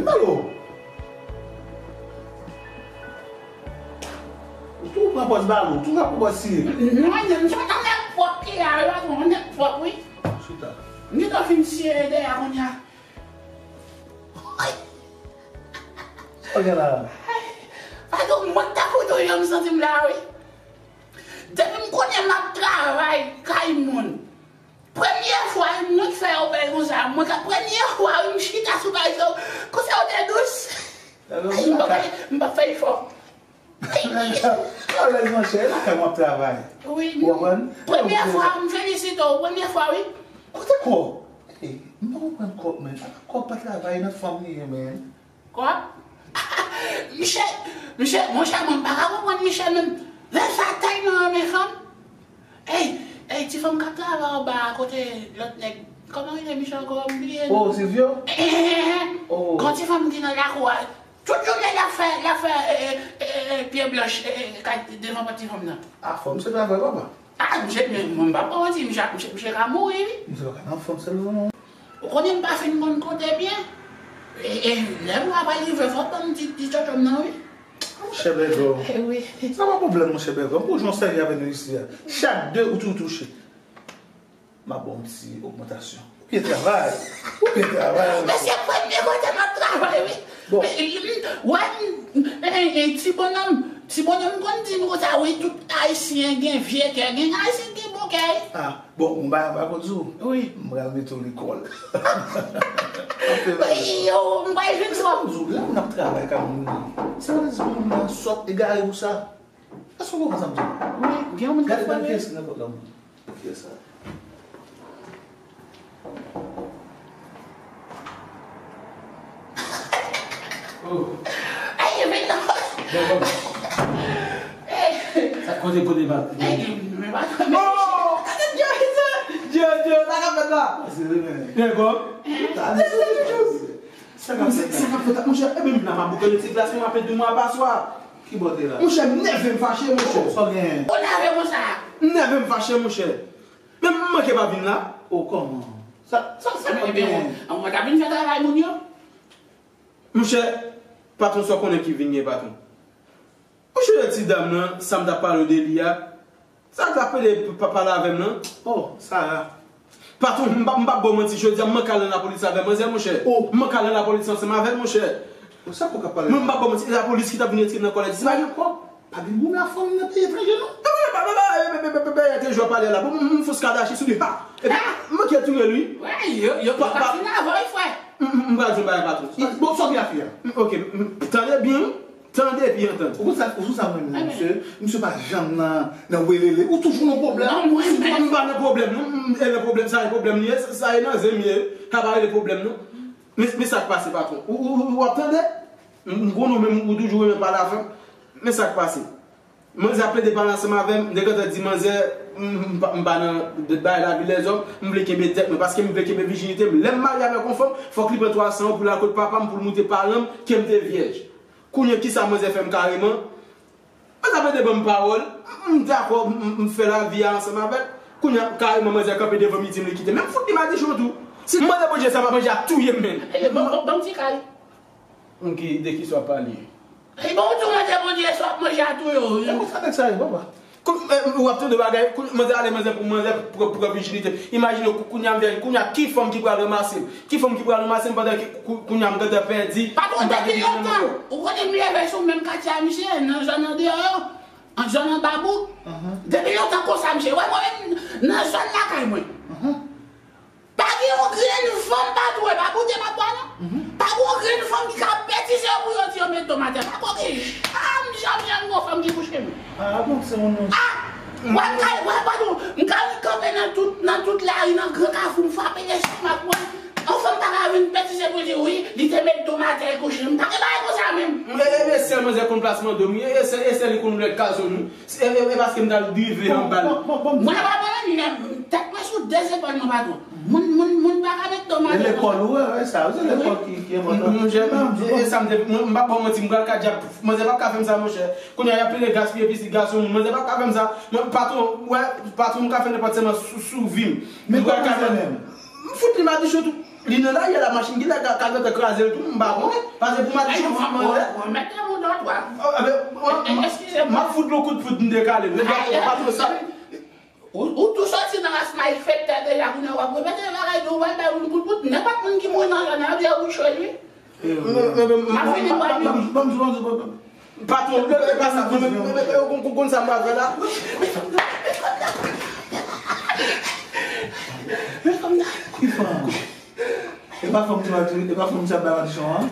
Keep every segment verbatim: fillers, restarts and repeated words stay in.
Balo. Ou tou pran pòz balo, ou tou pran pòz sire. Non, non, non, non, nèg pwòp ki la, wi, patwon, nèg pwòp, wi. Chita. M gentan fin sire dèyè a kounye a. Sa w gen la? Patwon, mwen tankou toujou m santi m la, wi. Depi m konnen m ap travay kay moun. Premye fwa, mwen k fè yo bèl konsa. Mwen ka, premye fwa, wi, m chita sou kay sa. Konsa yo te dous. Ay, m pa fè, m pa fè efò. Alèz, monchè, e lakay mwen ap travay. Wi. Ou konprann? Premye fwa, m felisite w. Premye fwa, wi. Kote kò? Ey, m pa konprann kò, men. Kò pa travay, nan fanm li ye, men. Kòb? Michè, michè, monchè, mwen m pa ka konprann michè menm. Lè sa tèlman renmen fanm. Ey, ey, ti fanm k ap travay anba a kote lòt nèg. Kòman li rele michè ankò? M bliye non. Oh, Silvio? Eh, eh, eh, eh. Oh. Gon ti fanm ki nan lakou a. Tout jounen l ap fè, l ap fè, eh, eh, eh, eh, pye blanch, eh, eh, kay devan pòt ti fanm nan. Ah, fanm se travay, papa. Ah, misye, men, mwen m p ap ba w manti, misye, misye, misye ka mouri, wi. Misye pa ka nan fanm sèlman, non. Ou konnen m pa fin konn konte byen. E, e, lè mwa pral rive, fò w ban m ti, ti tchotcho m nan, wi. Monchè Bègòm. E wi. Sa pa pwoblèm, monchè Bègòm. Pou jan w sèvi avè nou isi a. Chak de ou tou touche. M ap ba w yon ti ogmantasyon. Ou byen travay. Ou byen travay, monchè. Mesye, premye kote m ap travay, wi. Bon. E, e, e, wè, e, e, ti bonnonm, ti bonnonm konn di m konsa, wi, tout Ayisyen gen vye kè, gen Ayisyen gen bon kè, wi. Ah, bon, m pa, m pa konn di w. Wi. M pral mete w lekòl. Anpil bagay. Yo, m pral jwenn sa. Sa m di w, lè moun ap travay kay moun nan, sa vle di moun nan sòt egare pou sa. Èske w konprann sa m di w? Wi, gen yon moun k ap fè. Gade, gade kiyès ki nan pòt la, moun. Kiyès sa? Oh. Ay, men non. Bon, bon. Sa kote, kote, bat? Ay, men pa. Oh! Gade Joe, Joe, Joe, sa k ap fèt la? Byen bon. Sa k ap fèt la? Sa k ap fèt la, monchè? Ebyen, m la, m ap bouke yon ti glas, m ap pèdi mwen paswa. Ki bò te la? Monchè, m nève, m fache, monchè. Sa w genyen? Ou nève konsa? M nève, m fache, monchè. Men m manke pa vin la. Oh, kòman? Sa, sa, sa pa byen. Ebyen, mwen ta vin fè travay moun yo. Monchè, patwon, sa w konnen ki vin gen, patwon. Monchè, ti dam nan, sa m t ap pale w de li a, sa l t ap pede pa pale avè m nan. Oh, Sara. Patwon, m p ap, m p ap ba w manti, jodi a m manke al nan lapolis avè manzè, monchè. Oh. M manke al nan lapolis ansanm avè l, monchè. Sa pou w ka pale? Mwen, m p ap ba w manti, lapolis ki t ap vin retire m nan kòlèj. Se pa gen kòb. Pa gen moun la fanm nan peyi etranje, non. Peyi etranje w ap pale la. Bon, m, m fous kadachi sou li, ha! Epi, m manke touye l, wi. Wi, yo, yo pa fin avè w, frè. M, m, m pral di yon bagay, patwon. Bon, sa w gen ak fi a? M, ok, m, tande byen, tande epi antann. Ou konn sa, ou konn sa mwen menm, misye, misye pa janm nan, nan welele. Ou toujou nan pwoblèm. Non, mwen menm. M pa nan pwoblèm, non. M, e nan pwoblèm, sa e pwoblèm li ye, sa, sa e nan zen m ye. Sa pa rele pwoblèm, non. Men, men sa k pase, patwon. Ou, ou, ou, ou ap tande? M, m konnen w menm, ou toujou renmen pale avè m. Men sa k pase. Manzè ap plede pale ansanm avè m, m te gentan di manzè, m, m pa, m pa nan bagay lavi lèzòm, m vle kenbe tèt mwen, paske m vle kenbe vijinite m. Lè m marye avèk yon fanm, fòk li pran twa san pou l al kot papa m, pou l montre paran m ke m te vyèj. Kounye a, kisa manzè fè m kareman? Manzè ap plede ban m pawòl, m, m dakò, m, m, m fè lavi a ansanm avè l. Kounye a, kareman, manzè kanpe devan m, li di m li kite m. Men m fout li madichon tou. Si m mande Bondye sa, m ap manje ap touye m menm. E, ban, ban, ban m ti kay. M ki, de kisa w ap pale? E bon, ou tou mande Bondye sa w ap manje a tou yo, wi. E konsa nèg sa ye, papa. Kou-, e, w ap tande bagay, kou-, manzè ale, manzè pou manzè pran, pran vijinite m. Imajine w, kou-, kounye a m vyèj, kounye a ki fanm ki pral ranmase m? Ki fanm ki pral ranmase m pandan ke kou-, kounye a m gentan pèdi, m pa gen vijinite m ankò. Patwon, depi lontan, ou konnen m leve sou menm katye a misye, nan zòn andeyò yo, an zòn anba bouk. Depi lontan konsa, misye wè mwen menm nan zòn lakay mwen. Pa gen yon grenn fanm, patwon, e pa boute m ap ba non. Pa gen yon grenn fanm ki ka betize yo pou yo di yo met do m atè. Pa kwè ke janm, janm, janm gon fanm ki kouche m. Ah, bon, se yon non. Ah! Wè, m ka, wè, patwon, m ka kanpe nan tout, nan tout lari, nan gran kafou, m frape lestomak mwen. Yon fanm pa ka vin betize pou di wi, li te met do m atè, li kouche. M pa gen bagay konsa menm. E, e, e sèl manzè konn plasman do m, e, e sèl, e sèl li konn lè kazon nou. E, e, e paske m t al drive anba l. Mwen pa konnen, men tèt mwen sou de zepòl mwen, patwon. Moun, moun, moun pa ka met do m atè konsa. E lekòl ou wè, wè sa, se lekòl ki, ki enpòtan. Monchè, e, e sa m te, mwen, m pa ba w manti, m pral ka djab, manzè p ap ka fè m sa, monchè. Kounye a, y ap plede gaspiye pitit gason moun, manzè p ap ka fè m sa. Mwen, patwon, wè, patwon, m ka fè nenpòt sèlman sou, sou vi m. Men kòman se menm? M fout li madichon tou. Li nan lari a la, machin ki la ka, ka gentan kraze l tou, m pa konnen. Paske pou madichon, mwen, mwen, mwen, mèt la mouda twa. Eskize m. M ap fout l yon kout poud m dekale l. Nèg la, patwon sa. Ou, ou tou sòti nan ras Mike Fèt la deja, kounye a w ap repete bagay tou, w al bay yon kout poud. Nenpòt moun ki mouri nan zòn nan, yo di a ou cho li. M ap fini pral vini. Patwon, e pa sa, mwen menm, mwen menm, ou konn sa m pral fè la? Men fanm nan. Ki fanm? E pa fanm ti mati, e pa fanm ti ap bay madichon an?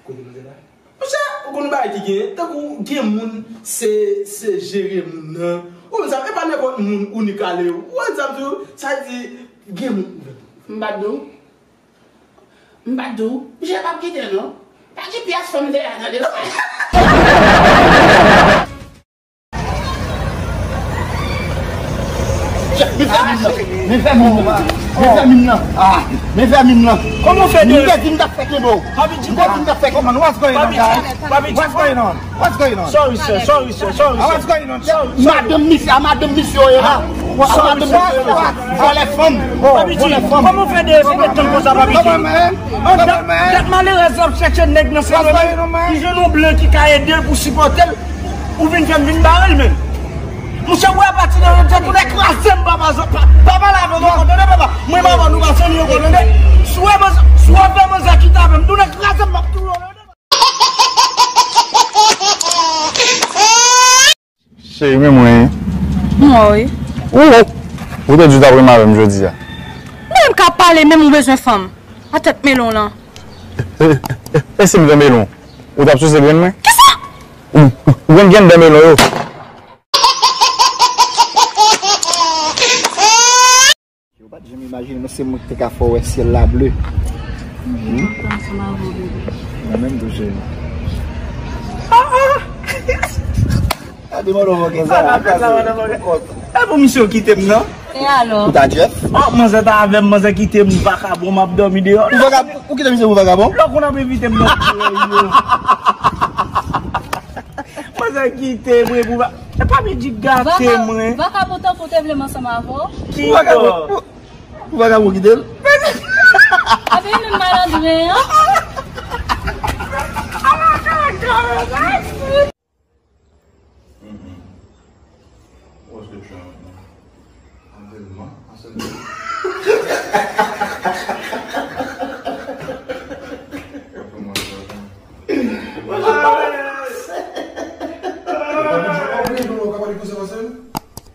Kote mwen te la? Monchè, ou konn bagay ki gen, tankou gen moun, se, se jere moun nan. Ou konn sa, e pa nenpòt moun ou ni kale yo. Ou konn sa m di w, sa di, gen moun. M pa di w. M pa t di w, misye p ap kite non. Pa gen pyès fanm deyò tande. Men fèmin nan, men fèmin nan, men fèmin nan, ah, men fèmin nan. Kòman w fè de? M te di m t ap fè kenbe w. M te di m t ap fè kenbe w. What's going on, guys? What's going on? What's going on? Sorry, sir. Sorry, sir. Sorry, sir. What's going on? Sorry, sorry. Madanm misye, a madanm misye yo ye la. A madanm misye yo ye la. Vòlè fanm. Vòlè fanm. Kòman w fè de, fè de tan konsa, Papi G? An dat, dat malerèz ap chèche nèg nan sezon li. Li jwenn yon blan ki ka ede l pou sipòte l. Ou vin fè m vin bare l menm. Monchè, ou wè apati de jodi a, tou nèg kraze m, papa, pa, pa pale avè m ankò, tande, papa. Mwen, papa, nou pa sanni ankò, tande. Si w wè manzè, si w wè manzè kite avè m, tou nèg kraze m, m ap touye w, tande. Cheri, men mwen. Mwen, wi. Ou, ou te di w t ap renmen avè m jodi a. Men m ka pale, menm ou bezwen fanm. A tèt melon lan. E, e, e, e si m te melon? Ou t ap sise grenn mwen? Kisa? Ou, ou, ou konn grenn dan melon yo? Yo pa t janm imajine mwen se mwen ki te ka fè w wè syèl la ble. Mwen menm tou, cheri. Gade mwen nan vòkè sa. E pou misye w kite m nan. E alò? Ou ta Jeff? Oh, manzè ta avè m, manzè kite m vakabon, m ap dòmi deyò. Ou vakabon? Ou kite misye pou vakabon? Lè w konn ap envite m nan soirée yo. Manzè kite mwen pou va-, e pa vin di gate mwen. Vakabon tankou te vle m ansanm avè w. Ki vakabon? Ou, ou vakabon kite l? Ape li menm malandren an. Mm-mm. Où est-ce que tu as maintenant? Actuellement, en ce moment.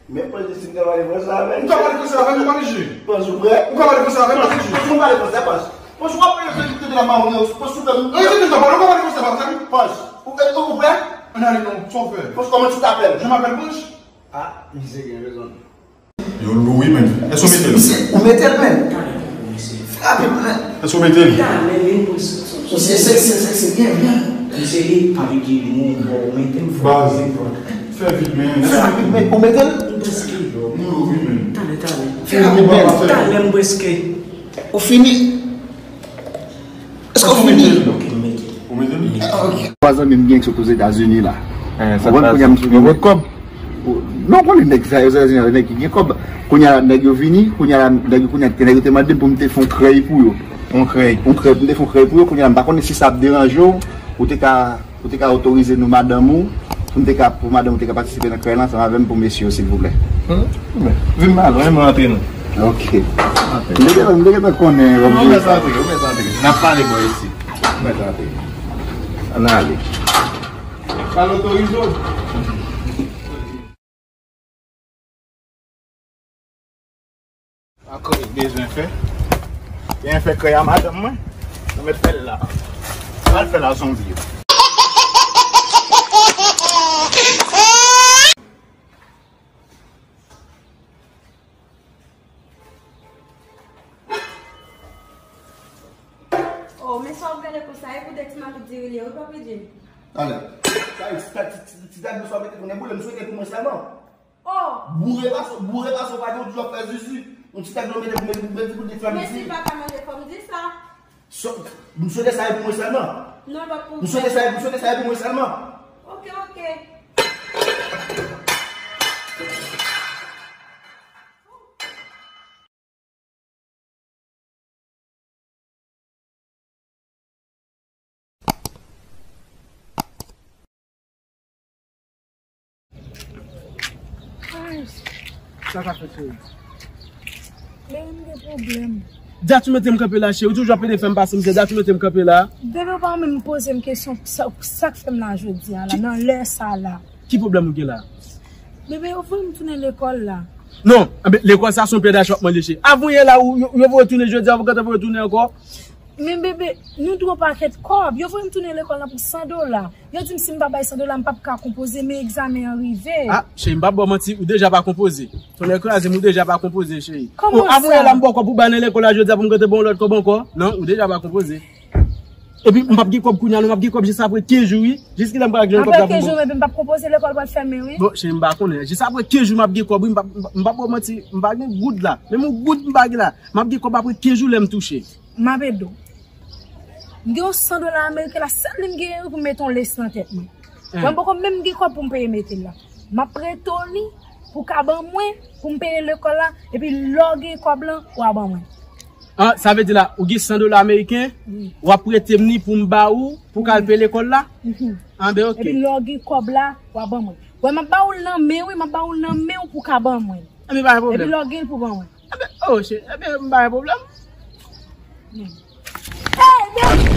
Men pòz de si m ka pale fransè avè l. Ou ka pale fransè avè l, ou pale je. Pòz ou prè? Ou ka pale fransè avè l, pale je. Pòz ou pale fransè, pòz. Pòz ou ap pale fransè, te de la maman, pòz ou fè m. Ou ka pale fransè avè l. Pòz. Ou, ou, ou prè? Ann ale non, sa w fè? Pòz, comment tu t'appelles? Je m'appelle Panch. Ah, misye gen rezon. Yo lou wi, men. Èske w mete l? Misye, ou mete l, men. Frape, men. Èske w mete l? Misye, se, se, se, se byen, byen. Misye, li pa vin di nou, bon, ou mete m fò. Baz, fè vit, men. Frape, men, ou mete l? M prèske. Nou lou wi, men. Talè, talè. Frape, men. Talè, m prèske. Ou fini? Èske w fini? Ok, m mete. Ou mete l? Ah, ok. Twa zanmi m gen ki sot Ozetazini la. Ou konprann kounye a m sot. Yo pot kòb? Non, konnen nèg sa yo Ozetazini la, nèg ki gen kòb. Kounye a nèg yo vini, kounye a nèg yo, kounye a nèg yo te mande m pou m te fè yon krèy pou yo. Yon krèy? Yon krèy, pou m te fè yon krèy pou yo, kounye a m pa konnen si sa ap deranje w, ou te ka Ou te ka otorize nou madanm ou, pou n te ka, pou madanm ou te ka patisipe nan krèy la ansanm avè m pou mesye yo, silvouplè? Hmm? Vin madanm, mwen antre nou. Ok. M te gentan, m te gentan konnen. Non, ou mèt antre, ou mèt antre. N ap pale bò isit. Ou mèt antre. Ann ale. Pral otorize w. Ankò bezwen fè. Gen fè krèy a madanm mwen. Mwen mèt fè l la. Al fè l a son vi. Oh, men sa w ap gade konsa, e pou de ti makout diri li ye, wi, Papi Jim. Talè. Sa, ti, ti, ti, ti, ti, sa w mete pou nèboule, m swete pou mwen sèlman. Oh! Boure pa sou, boure pa sou, pa gen yon ti jòf fè zizi. Yon ti tèt dlo mete pou mete pou mete pou deflanm isit. Men si l pa ka manje, fò m di sa. So, m swete sa e pou mwen sèlman. Non, l pa pou ou. M swete sa e, m swete sa e pou mwen sèlman. Ok, ok. Sa ka fèt, cheri? Men m gen pwoblèm. Dati ou mete m kanpe la, cheri. Ou toujou ap pede fè m pase mizè. Dati ou mete m kanpe la. Bebe, ou pa menm poze m kesyon sa, sa k fè m la jodi a la, nan lè sa la. Ki pwoblèm ou gen la? Bebe, yo voye m tounen lekòl la. Non, anben, lekòl sa se yon pye dach w ap manje, cheri. Avan yè la, ou, yo, yo voye w tounen jodi a, ou gentan voye w tounen ankò. Men bebe, nou dwe yon pakèt kòb. Yo voye m tounen lekòl la pou san dola. Yo di m si m pa bay san dola, m p ap ka konpoze, men egzamen an rive. Ah, cheri, m p ap ba w manti, ou deja pa konpoze. Tonnè kraze m, ou deja pa konpoze, cheri. Kòman Oh, avan yè sa? La, m ba w kòb pou bay nan lekòl la jodi a pou m gentan ba w lòt kòb ankò. Non, ou deja pa konpoze. Epi, m p ap gen kòb kounye a, non, m ap gen kòb jis apre kenz jou, wi. Jis kilè m pral gen kòb Apre la pou kenz m jou, men m p ap konpoze, lekòl pral fèmen, wi. Bon, cheri, m pa konnen. Jis apre kenz jou, m ap gen kòb, wi. M p ap, m p ap, m p ap ba w manti, m pa gen goud la. Menm yon goud m pa gen la. M ap gen kòb apre kenz jou lè m touche. M ap ede w. M gen yon san dola ameriken la, sèl li m genyen wi pou m mete yon lès nan tèt mwen. Mwen poko menm gen kòb pou m peye mete l la. M ap prete w li pou w ka ban mwen, pou m peye lekòl la, epi lè w gen kòb lan, w a ban mwen. Ah, sa vle di la, ou gen san dola ameriken, Wi. W ap prete m li pou m ba ou, pou w ka al peye lekòl la? Anben, ok. Epi lè w gen kòb la, w a ban mwen. Wè, m ap ba ou l nan men, wi, m ap ba ou l nan men w pou w ka ban mwen. Anben, pa gen Epi pwoblèm. Lè w gen l pou ban mwen. Anben, oh, cheri, anben, m pa gen pwoblèm. Hey, men,